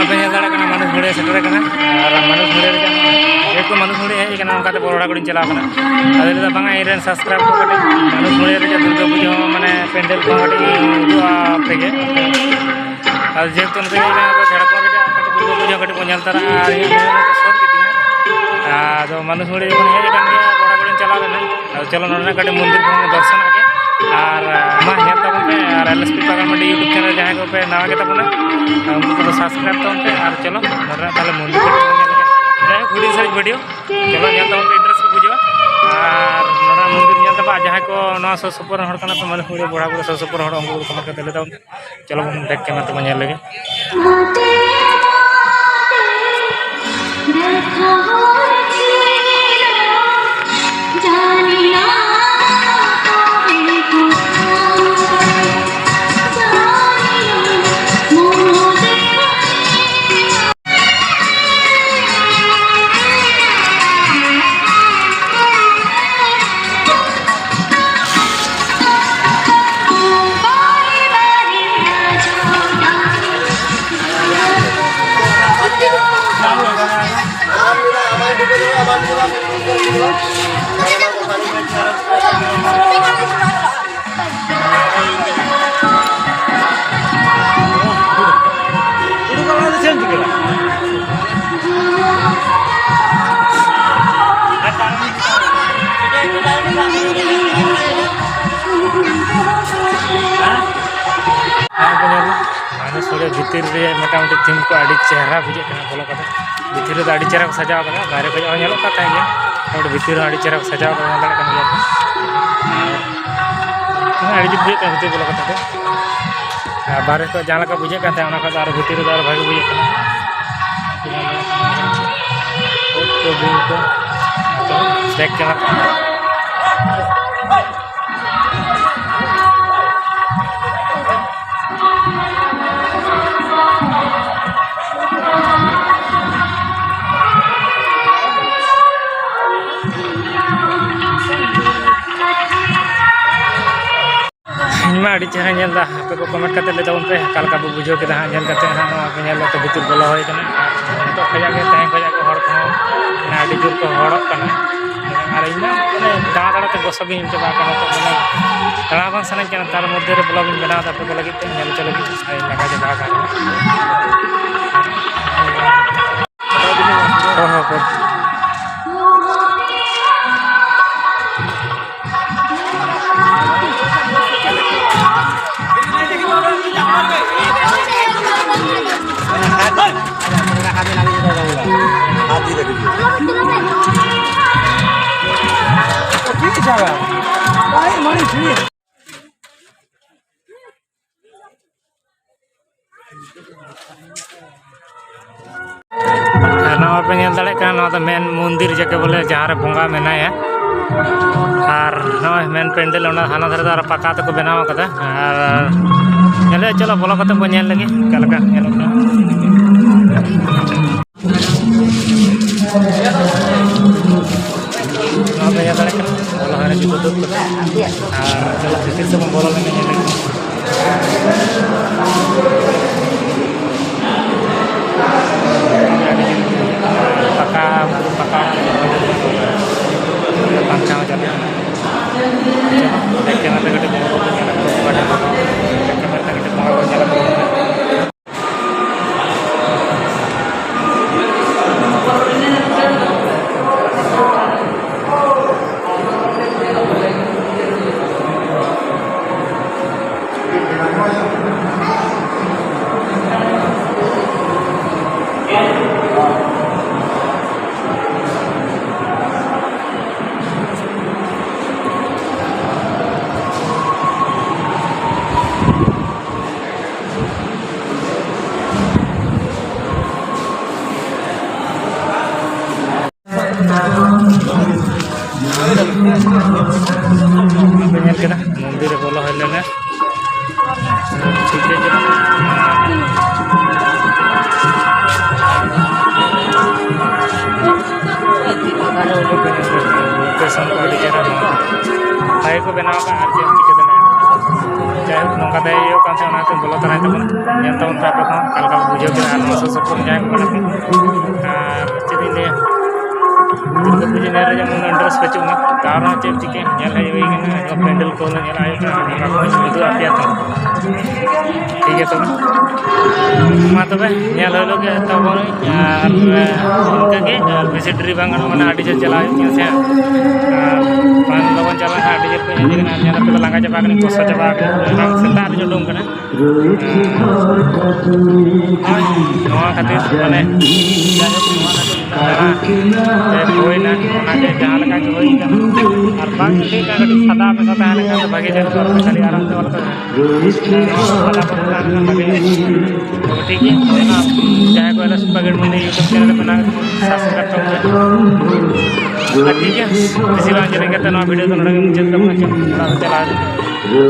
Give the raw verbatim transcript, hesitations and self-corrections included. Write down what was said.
ᱯᱮ ᱧᱮᱞ ᱫᱟᱲᱮᱭᱟᱜ ᱠᱟᱱᱟ, ᱢᱟᱹᱱᱩᱥ ᱢᱩᱲᱤᱭᱟᱹ ᱥᱮᱴᱮᱨ ᱟᱠᱟᱱᱟ᱾ ᱟᱨ ᱢᱟᱹᱱᱩᱥ ᱢᱩᱲᱤᱭᱟᱹ ᱨᱮ, ᱡᱮᱦᱮᱛᱩ ᱢᱟᱹᱱᱩᱥ ᱢᱩᱲᱤᱭᱟᱹ ᱦᱮᱡ ᱟᱠᱟᱱᱟ, ᱚᱱᱠᱟᱛᱮ ᱵᱚᱨᱚᱲᱟ ᱠᱚᱞᱤᱧ ᱪᱟᱞᱟᱣ ᱠᱟᱱᱟ᱾ ᱟᱫᱚ ᱞᱟᱹᱭ ᱫᱟ, "ᱵᱟᱝᱟ, ᱤᱧ ᱨᱮᱱ subscribe ᱠᱚ ᱠᱟᱹᱴᱤᱡ ᱢᱟᱹᱱᱩᱥ ᱢᱩᱲᱤᱭᱟᱹ ᱨᱮ ᱫᱩᱨᱜᱟᱹ ᱯᱩᱡᱟᱹ ᱦᱚᱸ ᱢᱟᱱᱮ ᱯᱮᱱᱰᱮᱞ ᱠᱚᱦᱚᱸ ᱠᱟᱹᱴᱤᱡ ᱤᱧ ᱩᱫᱩᱜ ᱟᱯᱮ ᱜᱮ᱾ ᱟᱨ ᱡᱮᱦᱮᱛᱩ ᱱᱚᱛᱮ ᱦᱮᱡ ᱮᱱᱟ, ᱟᱫᱚ ᱡᱷᱟᱲᱠᱷᱚᱸᱰ ᱨᱮᱭᱟᱜ ᱠᱟᱹᱴᱤᱡ ᱫᱩᱨᱜᱟᱹ ᱯᱩᱡᱟᱹ ᱠᱟᱹᱴᱤᱡ ᱵᱚᱱ ᱧᱮᱞ ᱛᱟᱨᱟ, ᱟᱨ ᱤᱧᱟᱹᱜ ᱱᱤᱭᱟᱹ ᱢᱚᱛᱚ ᱥᱚᱨ ᱜᱮᱛᱤᱧᱟ᱾ ᱟᱫᱚ ᱢᱟᱹᱱᱩᱥ ᱢᱩᱲᱤᱭᱟᱹ ᱡᱚᱠᱷᱚᱱ ᱦᱮᱡ ᱟᱠᱟᱱ ᱜᱮᱭᱟ, ᱵᱚᱨᱚᱲᱟ ᱠᱚᱞᱤᱧ ᱪᱟᱞᱟᱣ ᱞᱮᱱᱟ᱾ ᱟᱫᱚ ᱪᱚᱞᱚ, ᱱᱚᱰᱮᱱᱟᱜ ᱠᱟᱹᱴᱤᱡ ᱢᱚᱱᱫᱤᱨ ᱠᱚᱦᱚᱸ ᱫᱚᱨᱥᱚᱱᱟᱜ ᱜᱮ᱾ ᱟᱨ, ᱟᱨ ᱢᱟ ᱧᱮᱞ ᱛᱟᱵᱚᱱ ᱯᱮ, ᱟᱨ LSP Pagan Mandi YouTube channel ᱡᱟᱦᱟᱸᱭ ᱠᱚᱯᱮ ᱱᱟᱣᱟ ᱜᱮᱛᱟ ᱵᱚᱱᱟ, ᱩᱱᱠᱩ ᱠᱚᱫᱚ subscribe ᱛᱟᱵᱚᱱ ᱯᱮ᱾ ᱟᱨ ᱪᱚᱞᱚ, ᱱᱚᱰᱮᱱᱟᱜ ᱛᱟᱦᱚᱞᱮ ᱢᱚᱱᱫᱤᱨ ᱠᱟᱹᱴᱤᱡ ᱵᱚᱱ ᱧᱮᱞ ᱞᱮᱜᱮ᱾ ᱡᱟᱭᱦᱳᱠ, ᱦᱩᱰᱤᱧ ᱥᱟᱺᱦᱤᱡ video, ᱪᱚᱞᱚ ᱧᱮᱞ ᱛᱟᱵᱚᱱ ᱯᱮ, interest ᱠᱚ ᱵᱩᱡᱷᱟᱹᱣᱟ᱾ ᱟᱨ ᱱᱚᱰᱮᱱᱟᱜ ᱢᱚᱱᱫᱤᱨ ᱧᱮᱞ ᱛᱟᱵᱚᱱ, ᱟᱨ ᱡᱟᱦᱟᱸᱭ ᱠᱚ ᱱᱚᱣᱟ ᱥᱩᱨ ᱥᱩᱯᱩᱨ ᱨᱮᱱ ᱦᱚᱲ ᱠᱟᱱᱟ ᱯᱮ, ᱢᱟᱹᱱᱩᱥ ᱢᱩᱲᱤᱭᱟᱹ ᱵᱚᱲᱟ ᱠᱚᱫᱚ ᱥᱩᱨ ᱥᱩᱯᱩᱨ ᱦᱚᱲ, ᱩᱱᱠᱩ ᱠᱚᱫᱚ comment ᱠᱟᱛᱮ ᱞᱟᱹᱭ ᱛᱟᱵᱚᱱ ᱯᱮ᱾ ᱪᱚᱞᱚ ᱵᱚᱱ back camera ᱛᱮᱵᱚᱱ ᱧᱮᱞ ᱞᱮᱜᱮ᱾ ᱟᱨ ᱠᱚ ᱧᱮᱞ ᱢᱟ, ᱢᱟᱹᱱᱩᱥ ᱢᱩᱲᱤᱭᱟᱹ ᱵᱷᱤᱛᱤᱨ ᱨᱮ ᱢᱚᱴᱟᱢᱩᱴᱤ theme ᱠᱚ ᱟᱹᱰᱤ ᱪᱮᱦᱨᱟ ᱵᱩᱡᱷᱟᱹᱜ ᱠᱟᱱᱟ ᱵᱚᱞᱚ ᱠᱟᱛᱮ᱾ ᱵᱷᱤᱛᱤᱨ ᱨᱮᱫᱚ ᱟᱹᱰᱤ ᱪᱮᱦᱨᱟ ᱠᱚ ᱥᱟᱡᱟᱣ ᱠᱟᱫᱟ, ᱵᱟᱭᱨᱮ ᱠᱷᱚᱱ ᱦᱚᱸ ᱧᱮᱞᱚᱜ ᱠᱟᱱ ᱛᱟᱦᱮᱸ ᱜᱮᱭᱟ, but ᱵᱷᱤᱛᱤᱨ ᱦᱚᱸ ᱟᱹᱰᱤ ᱪᱮᱦᱨᱟ ᱠᱚ ᱥᱟᱡᱟᱣ ᱠᱟᱫᱟ, ᱧᱮᱞ ᱫᱟᱲᱮᱭᱟᱜ ᱠᱟᱱ ᱜᱮᱭᱟ ᱯᱮ᱾ ᱟᱨ ᱟᱹᱰᱤ ᱡᱩᱛ ᱵᱩᱡᱷᱟᱹᱜ ᱠᱟᱱᱟ ᱵᱷᱤᱛᱤᱨ ᱵᱚᱞᱚ ᱠᱟᱛᱮ ᱫᱚ᱾ ᱟᱨ ᱵᱟᱦᱨᱮ ᱠᱷᱚᱱ ᱡᱟᱦᱟᱸ ᱞᱮᱠᱟ ᱵᱩᱡᱷᱟᱹᱜ ᱠᱟᱱ ᱛᱟᱦᱮᱸᱫ, ᱚᱱᱟ ᱠᱷᱚᱱ ᱫᱚ ᱟᱨᱚ ᱵᱷᱤᱛᱤᱨ ᱨᱮᱫᱚ ᱟᱨᱚ ᱵᱷᱟᱜᱮ ᱵᱩᱡᱷᱟᱹᱜ ᱠᱟᱱᱟ᱾ ᱩᱫ ᱠᱚ, ᱵᱤᱧ ᱠᱚ, back camera᱾ ᱤᱧ ᱟᱹᱰᱤ ᱪᱮᱦᱨᱟ ᱧᱮᱞ ᱮᱫᱟ᱾ ᱟᱯᱮ ᱠᱚ comment ᱠᱟᱛᱮ ᱞᱟᱹᱭ ᱛᱟᱵᱚᱱ ᱯᱮ, ᱚᱠᱟ ᱞᱮᱠᱟ ᱯᱮ ᱵᱩᱡᱷᱟᱹᱣ ᱠᱮᱫᱟ ᱦᱟᱸᱜ ᱧᱮᱞ ᱠᱟᱛᱮ ᱦᱟᱸᱜ᱾ ᱱᱚᱣᱟ ᱯᱮ ᱧᱮᱞ ᱫᱟ ᱛᱚ, ᱵᱷᱤᱛᱤᱨ ᱵᱚᱞᱚ ᱦᱩᱭ ᱠᱟᱱᱟ᱾ ᱟᱨ ᱱᱤᱛᱚᱜ ᱠᱷᱚᱱᱟᱜ ᱜᱮ, ᱛᱮᱦᱮᱧ ᱠᱷᱚᱱᱟᱜ ᱜᱮ ᱦᱚᱲ ᱠᱚᱦᱚᱸ ᱢᱟᱱᱮ ᱟᱹᱰᱤ ᱡᱳᱨ ᱠᱚ ᱦᱚᱲᱚᱜ ᱠᱟᱱᱟ᱾ ᱟᱨ ᱤᱧ ᱢᱟ ᱢᱟᱱᱮ ᱫᱟᱬᱟ ᱫᱟᱬᱟ ᱛᱮ ᱜᱚᱥᱚ ᱜᱤᱧ ᱪᱟᱵᱟ ᱟᱠᱟᱱᱟ᱾ ᱱᱤᱛᱚᱜ ᱢᱟᱱᱮ ᱫᱟᱬᱟ ᱵᱟᱝ ᱥᱟᱱᱟᱧ ᱠᱟᱱᱟ, ᱛᱟᱨ ᱢᱚᱫᱽᱫᱷᱮ ᱨᱮ vlog ᱤᱧ ᱵᱮᱱᱟᱣ ᱮᱫᱟ ᱟᱯᱮ ᱠᱚ ᱞᱟᱹᱜᱤᱫ ᱛᱮ, ᱧᱮᱞ ᱦᱚᱪᱚ ᱞᱟᱹᱜᱤᱫ᱾ ᱟᱨ ᱤᱧ ᱞᱟᱸᱜᱟ ᱪᱟᱵᱟ ᱟᱠᱟᱱ ᱨᱮᱦᱚᱸ᱾ ᱦᱚᱸ, ᱦᱚᱸ, ᱦᱚᱸ᱾ ᱟᱨ ᱱᱚᱣᱟ ᱯᱮ ᱧᱮᱞ ᱫᱟᱲᱮᱭᱟᱜ ᱠᱟᱱᱟ, ᱱᱚᱣᱟ ᱫᱚ ᱢᱮᱱ ᱢᱚᱱᱫᱤᱨ ᱡᱟᱠᱮ ᱵᱚᱞᱮ, ᱡᱟᱦᱟᱸ ᱨᱮ ᱵᱚᱸᱜᱟ ᱢᱮᱱᱟᱭᱟ᱾ ᱟᱨ ᱱᱚᱜᱼᱚᱭ ᱢᱮᱱ ᱯᱮᱱᱰᱮᱞ, ᱚᱱᱟ ᱦᱟᱱᱟ ᱫᱷᱟᱨᱮ ᱫᱚ ᱟᱨᱚ ᱯᱟᱠᱟ ᱛᱮᱠᱚ ᱵᱮᱱᱟᱣ ᱟᱠᱟᱫᱟ᱾ ᱟᱨ ᱧᱮᱞᱮ, ᱪᱚᱞᱚ ᱵᱚᱞᱚ ᱠᱟᱛᱮ ᱵᱚᱱ ᱧᱮᱞ ᱞᱮᱜᱮ ᱚᱠᱟ ᱞᱮᱠᱟ ᱧᱮᱞᱚᱜ ᱠᱟᱱᱟ᱾ ᱱᱚᱣᱟ ᱯᱮ ᱧᱮᱞ ᱫᱟᱲᱮᱭᱟᱜ ᱠᱟᱱᱟ, ᱵᱚᱞᱚ ᱦᱟᱨᱮ ᱡᱩᱛᱟᱹ ᱛᱩᱫ ᱠᱟᱛᱮ᱾ ᱟᱨ ᱪᱚᱞᱚ ᱵᱷᱤᱛᱤᱨ ᱥᱮᱫ ᱵᱚᱱ ᱵᱚᱞᱚ ᱞᱮᱱ ᱜᱮ ᱧᱮᱞ ᱞᱮᱜᱮ᱾ ᱯᱟᱠᱟ, ᱯᱟᱠᱟ ᱵᱟᱧᱪᱟᱣ ᱪᱟᱞᱟᱜ ᱠᱟᱱᱟ᱾ ᱫᱮᱡ ᱠᱟᱱᱟ ᱞᱮ ᱠᱟᱹᱴᱤᱡ, ᱫᱮᱡ ᱠᱟᱱᱟ ᱞᱮ ᱠᱟᱹᱴᱤᱡ, ᱵᱚᱸᱜᱟ ᱠᱚ ᱧᱮᱞ ᱟᱠᱚ᱾ ᱧᱮᱞ ᱠᱮᱫᱟ, ᱢᱚᱱᱫᱤᱨ ᱨᱮ ᱵᱚᱞᱚ ᱦᱩᱭ ᱞᱮᱱᱟ᱾ ᱴᱷᱤᱠ ᱜᱮ ᱪᱟᱞᱟᱜ᱾ Location ᱠᱚ ᱟᱹᱰᱤ ᱪᱮᱦᱨᱟ ᱱᱚᱣᱟ᱾ ᱵᱷᱟᱜᱮ ᱠᱚ ᱵᱮᱱᱟᱣ ᱟᱠᱟᱫᱼᱟ, ᱟᱨ ᱪᱮᱫ ᱮᱢ ᱪᱤᱠᱟᱹ ᱫᱟᱲᱮᱭᱟᱜᱼᱟ᱾ ᱡᱟᱭᱦᱳᱠ, ᱱᱚᱝᱠᱟ ᱛᱮ ᱤᱭᱟᱹ ᱠᱟᱱ ᱛᱟᱦᱮᱸ, ᱚᱱᱟ ᱠᱷᱟᱹᱛᱤᱨ ᱵᱚᱞᱚ ᱛᱟᱨᱟᱭ ᱛᱟᱵᱚᱱ᱾ ᱧᱮᱞ ᱛᱟᱵᱚᱱ ᱯᱮ ᱟᱯᱮ ᱠᱚᱦᱚᱸ ᱚᱠᱟ ᱞᱮᱠᱟ ᱯᱮ ᱵᱩᱡᱷᱟᱹᱣ ᱠᱮᱫᱟ᱾ ᱟᱨ ᱱᱚᱣᱟ ᱥᱩᱨ ᱥᱩᱯᱩᱨ ᱡᱟᱦᱟᱸᱭ ᱠᱚ ᱢᱮᱱᱟᱜ ᱠᱚᱣᱟ, ᱟᱨ ᱪᱮᱫ ᱤᱧ ᱞᱟᱹᱭᱟ, ᱫᱩᱨᱜᱟᱹ ᱯᱩᱡᱟᱹ ᱧᱮᱞ ᱨᱮ ᱡᱮᱢᱚᱱ interest ᱵᱟᱹᱪᱩᱜ ᱟᱱᱟ, ᱛᱟᱣ ᱨᱮᱦᱚᱸ ᱪᱮᱫ ᱮᱢ ᱪᱤᱠᱟᱹᱭᱟ, ᱧᱮᱞ ᱦᱮᱡ ᱦᱩᱭ ᱠᱟᱱᱟ, ᱯᱮᱱᱰᱮᱞ ᱠᱚ ᱧᱮᱞ ᱦᱩᱭᱩᱜ ᱠᱟᱱᱟ, ᱚᱱᱟ ᱠᱚ ᱩᱫᱩᱜ ᱟᱯᱮᱭᱟ ᱛᱚ᱾ ᱴᱷᱤᱠ ᱜᱮᱭᱟ ᱛᱚᱵᱮ, ᱢᱟ ᱛᱚᱵᱮ ᱧᱮᱞ ᱦᱩᱭ ᱞᱮᱱ ᱜᱮ ᱛᱟᱵᱚᱱ᱾ ᱟᱨ ᱤᱱᱠᱟᱹ ᱜᱮ, ᱟᱨ ᱵᱮᱥᱤ ᱰᱮᱨᱤ ᱵᱟᱝ ᱜᱟᱱᱚᱜ ᱠᱟᱱᱟ, ᱟᱹᱰᱤ ᱡᱳᱨ ᱪᱟᱞᱟᱣ ᱦᱩᱭᱩᱜ ᱛᱤᱧᱟᱹ ᱥᱮ᱾ ᱟᱨ ᱵᱟᱝ ᱞᱚᱜᱚᱱ ᱪᱟᱞᱟᱣ ᱞᱮᱱᱠᱷᱟᱱ ᱟᱹᱰᱤ ᱡᱳᱨ ᱠᱚ ᱮᱱᱮᱡ ᱠᱟᱱᱟ, ᱧᱮᱞ ᱟᱯᱮ ᱫᱚ ᱞᱟᱸᱜᱟ ᱪᱟᱵᱟ ᱠᱟᱹᱱᱟᱹᱧ, ᱠᱚᱥᱴᱚ ᱪᱟᱵᱟ ᱠᱟᱹᱱᱟᱹᱧ, ᱥᱮᱛᱟᱜ ᱨᱮᱧ ᱩᱰᱩᱝ ᱠᱟᱱᱟ᱾ ᱦᱳᱭ, ᱱᱚᱣᱟ ᱠᱷᱟᱹᱛᱤᱨ ᱢᱟᱱᱮ ᱡᱟᱭᱦᱳᱠ, ᱱᱚᱣᱟ ᱠᱷᱟᱹᱛᱤᱨ ᱩᱱᱟᱹᱜ ᱫᱟᱬᱟ ᱦᱩᱭᱱᱟ, ᱚᱱᱟᱜᱮ ᱡᱟᱦᱟᱸ ᱞᱮᱠᱟ ᱜᱮ ᱦᱩᱭ ᱠᱟᱱᱟ᱾ ᱟᱨ ᱵᱟᱝ ᱴᱷᱤᱠ ᱠᱟᱱᱟ, ᱠᱟᱹᱴᱤᱡ ᱥᱟᱫᱟ ᱢᱮᱥᱟ ᱛᱟᱦᱮᱸ ᱞᱮᱱᱠᱷᱟᱱ ᱫᱚ ᱵᱷᱟᱜᱮ ᱧᱮᱞᱚᱜᱼᱟ, ᱠᱷᱟᱹᱞᱤ ᱟᱨᱟᱜ ᱛᱮ ᱚᱞ ᱠᱟᱜ ᱠᱟᱱᱟ᱾ ᱥᱟᱫᱟ ᱯᱟᱹᱴᱤ ᱛᱟᱦᱮᱸ ᱞᱮᱱᱠᱷᱟᱱ ᱵᱷᱟᱜᱮ ᱧᱮᱞᱚᱜᱼᱟ᱾ ᱛᱚ ᱴᱷᱤᱠ ᱜᱮᱭᱟ, ᱚᱱᱟ ᱡᱟᱦᱟᱸᱭ ᱠᱚ ᱟᱞᱮ ᱥᱩᱯᱟᱨ ᱜᱮᱰ ᱢᱤᱱᱤ YouTube channel ᱨᱮ ᱢᱮᱱᱟᱜ ᱠᱚ, subscribe ᱛᱟᱵᱚᱱ ᱯᱮ᱾ ᱟᱨ ᱴᱷᱤᱠ ᱜᱮᱭᱟ, ᱵᱮᱥᱤ ᱵᱟᱝ ᱡᱮᱞᱮᱧ ᱠᱟᱛᱮ ᱱᱚᱣᱟ video ᱫᱚ ᱱᱚᱰᱮ ᱜᱮ ᱢᱩᱪᱟᱹᱫ ᱠᱟᱜ ᱠᱟᱱᱟ᱾ ᱚᱲᱟᱜ ᱛᱮ ᱪᱟᱞᱟᱣ ᱦᱩᱭᱩᱜ ᱠᱟᱱᱟ᱾